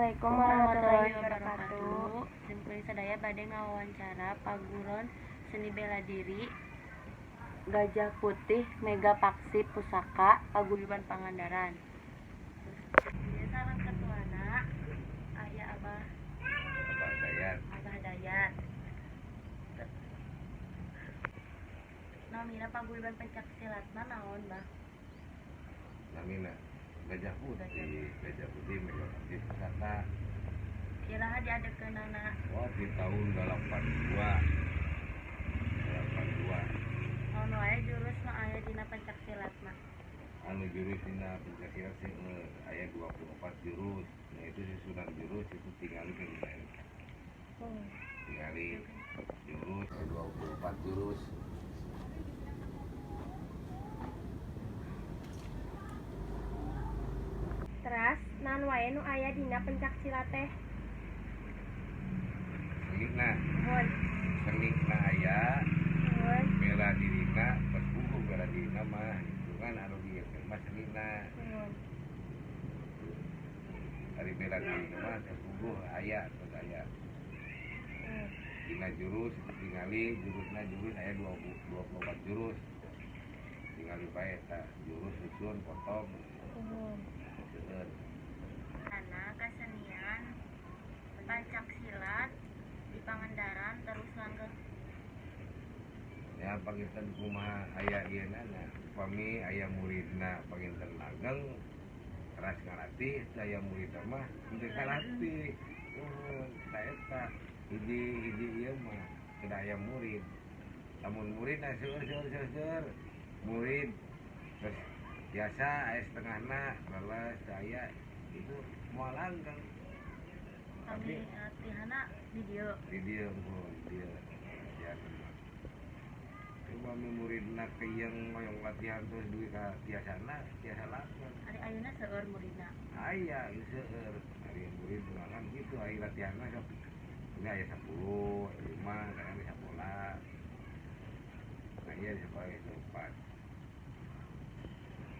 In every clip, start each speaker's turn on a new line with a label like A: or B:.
A: Assalamualaikum warahmatullahi wabarakatuh.
B: Simkuring sadaya bade ngawawancara paguron seni bela diri Gajah Putih Mega Paksi Pusaka Paguyuban Pangandaran. Ieu sareng ketuana aya Abah.
C: Abah Dayat.
B: Abah Dayat. Namina paguyuban pencak silatna naon, Bah?
C: Namina Gajah Putih, Gajah Putih Mega Paksi Pusaka.
B: Iraha diadekeunana?
C: Wah, di tahun 82. 82.
B: Naon wae jurus nu aya dina pencak silatna?
C: Anu jurus dina pencak silat sih aya 24 jurus. Nah, itu susunan jurus itu tingali ke dina. Tingali jurus 24 jurus.
A: Teras naon wae nu aya dina pencak silat teh?
C: Senina.
A: Nuhun.
C: Senina aya.
A: Nuhun.
C: Bela dirina, pas buku bela dirina mah itu kan anu dieu mah senina.
A: Nuhun.
C: Ari bela dirina mah tos buku aya, tos aya. Dina jurus tingali jurusna jurus aya 24 jurus. Tingali bae eta jurus susun potong.
A: Nuhun.
C: Seueur.
B: Karena kesenian pencak silat di Pangandaran terus langgeng.
C: Ya panginten kumaha aya ieu na, upami aya muridna panginten langgeng keras ngalatih, teu aya muridna mah henteu kalatih. Nuhun, ta eta hiji hiji ieu mah kedah aya murid. Lamun muridna seueur seueur seueur seueur murid terus biasa aya setengahna leles teu aya itu moal langgeng.
B: Kami latihana di dieu.
C: Di dieu nuhun, di dieu latihan mah. Upami muridna keyeng hoyong latihan terus dugi ka tiasana, tiasa langgeng.
B: Ari ayeuna seueur muridna?
C: Aya seueur. Ari murid mah kan kitu ari latihanna sok ini aya 10, 5, kadang di sakola. Nah, iya di sekolah itu 4.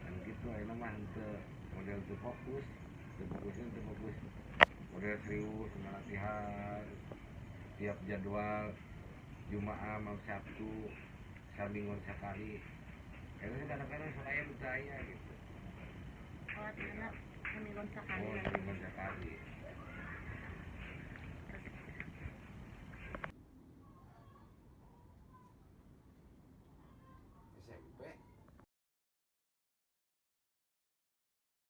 C: Kan kitu ayeuna mah henteu model teu fokus, teu fokusna teu fokus. Model serius latihan tiap jadwal Jumaah malam Sabtu saminggon sakali. Eta sih kadang-kadang sok aya nu teu aya gitu.
B: Latihanna saminggon sakali.
C: Oh, saminggon sakali.